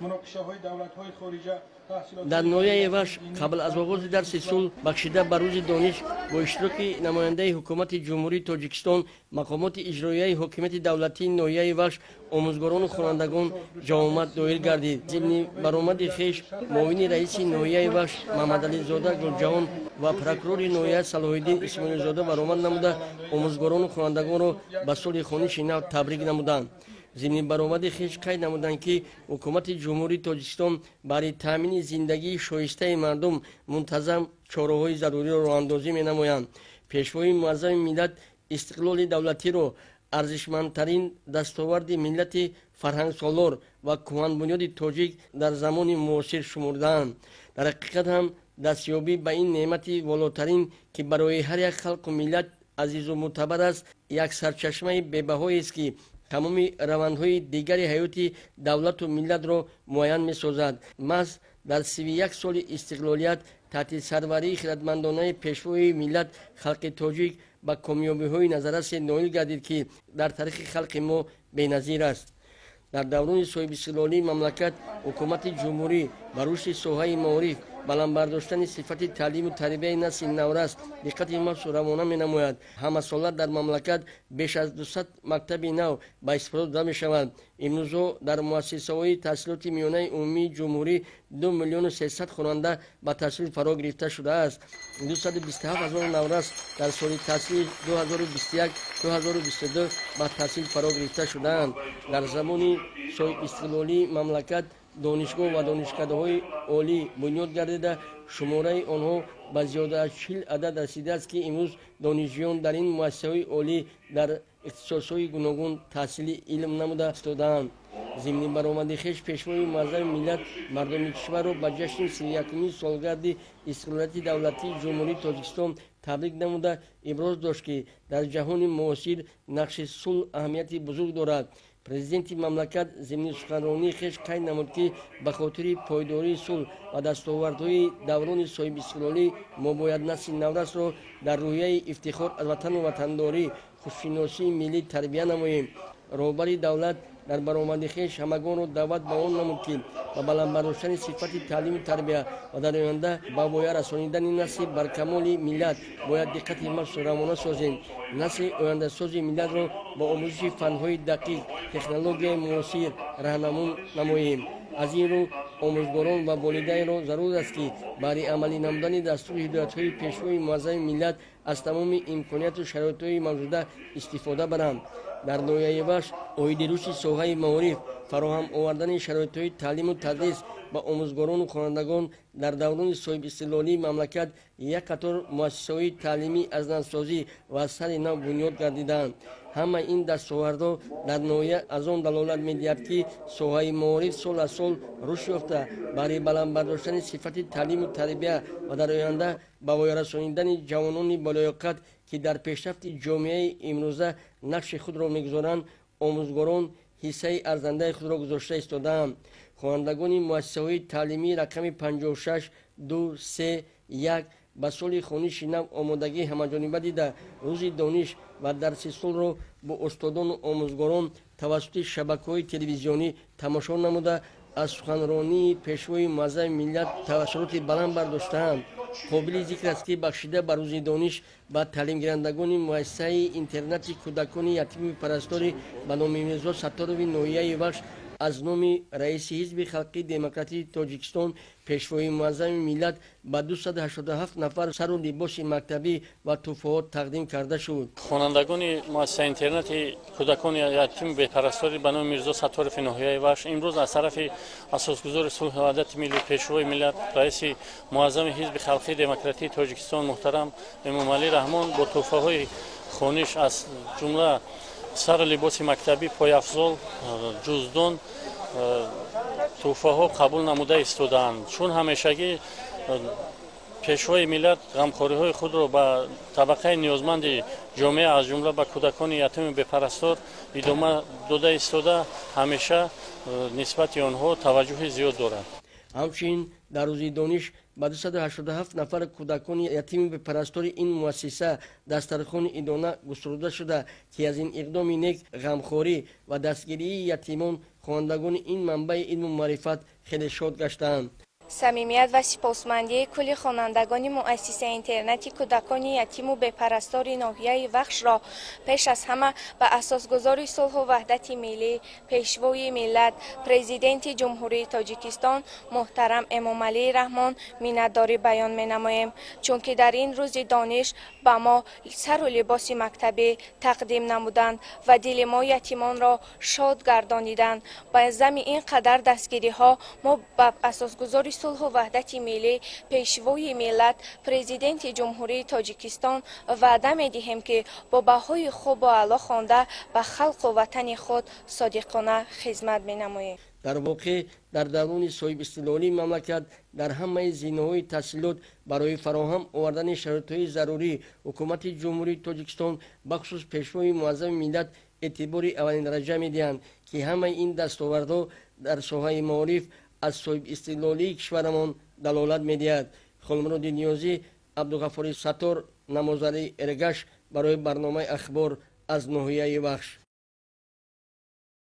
Муноқишаҳои давлатҳои хориҷа. Дар ноҳияи Вахш қабл аз оғози дарси сулҳ, бахшида ба Рӯзи дониш, бо иштироки намояндаи Ҳукумати Ҷумҳурии Тоҷикистон, мақомоти иҷроияи ҳокимияти давлатии ноҳияи Вахш, омӯзгорону хонандагон ҷамъомад доир гардид. Зимни баромади хеш муовини раиси ноҳияи Вахш Маҳмадализода Гулҷаҳон ва прокурори ноҳия Салоҳиддин Исмоилзода баромад намуда, омӯзгорону хонандагонро ба соли хониши нав табрик намуданд. Зимни баромади хеш қайд намуданд, ки Ҳукумати Ҷумҳурии Тоҷикистон барои таъмини зиндагии шоистаи мардум мунтазам чораҳои заруриро роҳандозӣ менамоянд. Пешвои муаззами миллат истиқлоли давлатиро арзишмандтарин дастоварди миллати фарҳангсолор ва кӯҳанбунёди тоҷик дар замони муосир шумурдаанд. Дар ҳақиқат ҳам, дастёбӣ ба ин неъмати волотарин, ки барои ҳар як халқу миллат азизу мӯътабар аст, як сарчашмаи бебаҳоест, ки тамоми равандҳои дигари ҳаёти давлату миллатро муайян месозад. Маҳз дар 31 соли истиқлолият, таҳти сарварии хиратмандонаи Пешвои миллат, халқи тоҷик ба комёбиҳои назаррасе ноил гардид, ки дар таърихи халқи мо беназир аст. Дар даврони соҳибистиқлолии мамлакат Ҳукумати Ҷумҳурӣ ба рушди соҳаи маориф, баланд бардоштани сифати таълиму тарбияи насли наврас диққати махсус равона менамояд. Ҳамасола дар мамлакат беш аз 200 мактаби нав ба истифода дода мешавад. Имрӯзҳо дар муассисаҳои таҳсилоти миёнаи умумии ҷумҳурӣ 2 300 000 хонанда ба таҳсил фаро гирифта шудааст. 227 000 наврас дар соли таҳсили 2021-2022 ба таҳсил фаро гирифта шудаанд. Дар замони соҳибистиқлолии мамлакат донишгоҳ ва донишкадаҳои олӣ бунёд гардида, шумораи онҳо ба зиёда аз 40 адад расидааст, ки имрӯз донишҷӯён дар ин муассисаҳои олӣ дар ихтисосҳои гуногун таҳсили илм намуда истодаанд. Зимни баромади хеш Пешвои муаззами миллат мардуми кишварро ба ҷашни 31-умин солгарди истиқлолияти давлатии Ҷумҳурии Тоҷикистон табрик намуда, иброз дошт, ки дар ҷаҳони муосир нақши сулҳ аҳамияти бузург дорад. Президенти мамлакат зимни суханронии хеш қайд намуд, ки ба хотири пойдории сулҳ ва дастовардҳои даврони соҳибистиқлолӣ мо бояд насли наврасро дар рӯҳияи ифтихор аз ватану ватандорӣ, худшиносии миллӣ тарбия намоем. Роҳбари давлат дар баромади хеш ҳамагонро даъват ба он намуд, ки ба баланд бардоштани сифати таълиму тарбия ва дар оянда ба воя расонидани насли баркамоли миллат бояд диққати махсус равона созем. Насли ояндасози миллатро бо омӯзиши фанҳои дақиқ, технологияи муосир раҳнамун намоем. Аз ин рӯ омӯзгорон ва волидайнро зарур аст, ки баҳри амалӣ намудани дастуру ҳидоятҳои Пешвои муаззами миллат аз тамоми имконияту шароитҳои мавҷуда истифода баранд. Дар ноҳияи Вахш оиди рушди соҳаи маориф, фароҳам овардани шароитҳои таълиму тадрис ба омӯзгорону хонандагон дар даврони соҳибистиқлолии мамлакат як қатор муассисаҳои таълимӣ аз навсозӣ ва аз сари нав бунёд гардидаанд. Ҳамаи ин дастовардҳо дар ноҳия аз он далолат медиҳад, ки соҳаи маориф сол аз сол рушд ёфта, баҳри баланд бардоштани сифати таълиму тарбия ва дар оянда ба воя расонидани ҷавонони болоёқат, ки дар пешрафти ҷомеаи имрӯза нақши худро мегузоранд, омӯзгорон ҳиссаи арзандаи худро гузошта истодаанд. Хонандагони муассисаҳои таълимии рақами 56, 2, 3, 1 ба соли хониши нав омодагии ҳамаҷониба дида, Рӯзи дониш ва дарси сулҳро бо устодону омӯзгорон тавассути шабакаҳои телевизионӣ тамошо намуда, аз суханронии Пешвои муаззами миллат таассуроти баланд бардоштаанд. Қобили зикр аст, ки бахшида ба Рӯзи дониш ба таълимгирандагони муассисаи интернати кӯдакони ятиму парасторӣ ба номи Мирзо Сатторови ноҳияи Вахш аз номи раиси Ҳизби халқии демократии Тоҷикистон, Пешвои муаззами миллат ба 287 нафар сару либоси мактабӣ ва тӯҳфаҳо тақдим карда шуд. Хонандагони муассисаи интернати кӯдакони ятиму бепарасторӣ ба номи Мирзо Сатторови ноҳияи Вахш имрӯз аз тарафи асосгузори сулҳу ваҳдати миллӣ, Пешвои миллат, раиси муаззами Ҳизби халқии демократии Тоҷикистон муҳтарам Эмомалӣ Раҳмон бо тӯҳфаҳои хониш, аз ҷумла сару либоси мактабӣ, пойафзол, ҷуздон, тӯҳфаҳо қабул намуда истодаанд. Чун ҳамешагӣ Пешвои миллат ғамхориҳои худро ба табақаи ниёзманди ҷомеа, аз ҷумла ба кӯдакони ятиму бепарастор идома дода истода, ҳамеша нисбати онҳо таваҷҷӯҳи зиёд дорад. Ҳамчунин дар рӯзи дониш ба 287 нафар кӯдакони ятиму бепарастори ин муассиса дастархони идона густурда шуда, ки аз ин иқдоми нек, ғамхорӣ ва дастгирии ятимон хонандагони ин манбаи илму маърифат хеле шод гаштаанд. Самимият ва сипосмандии кулли хонандагони муассисаи интернати кӯдакони ятиму бепарастори ноҳияи Вахшро пеш аз ҳама ба асосгузори сулҳу ваҳдати миллӣ, Пешвои миллат, Президенти Ҷумҳурии Тоҷикистон муҳтарам Эмомалӣ Раҳмон миннатдорӣ баён менамоем, чунки дар ин рӯзи дониш ба мо сару либоси мактабӣ тақдим намуданд ва дили мо ятимонро шод гардониданд. Ба зами ин қадар дастгириҳо мо ба асосгузори сулҳу ваҳдати миллӣ, Пешвои миллат, Президенти Ҷумҳурии Тоҷикистон ваъда медиҳем, ки бо баҳои хубу аъло хонда, ба халқу ватани худ содиқона хизмат менамоем. Дар воқеъ, дар даврони соҳибистиқлолии мамлакат дар ҳамаи зинаҳои таҳсилот барои фароҳам овардани шароитҳои зарурӣ ҳукумати Ҷумҳурии Тоҷикистон, бахусус Пешвои муаззами миллат, эътибори аввалиндараҷа медиҳанд, ки ҳамаи ин дастовардҳо дар соҳаи маориф аз соҳибистиқлолии кишварамон далолат медиҳад. Холмуроди Ниёзӣ, Абдуғафури Саттор, Намозалӣ Эргаш барои барномаи Ахбор аз ноҳияи Вахш.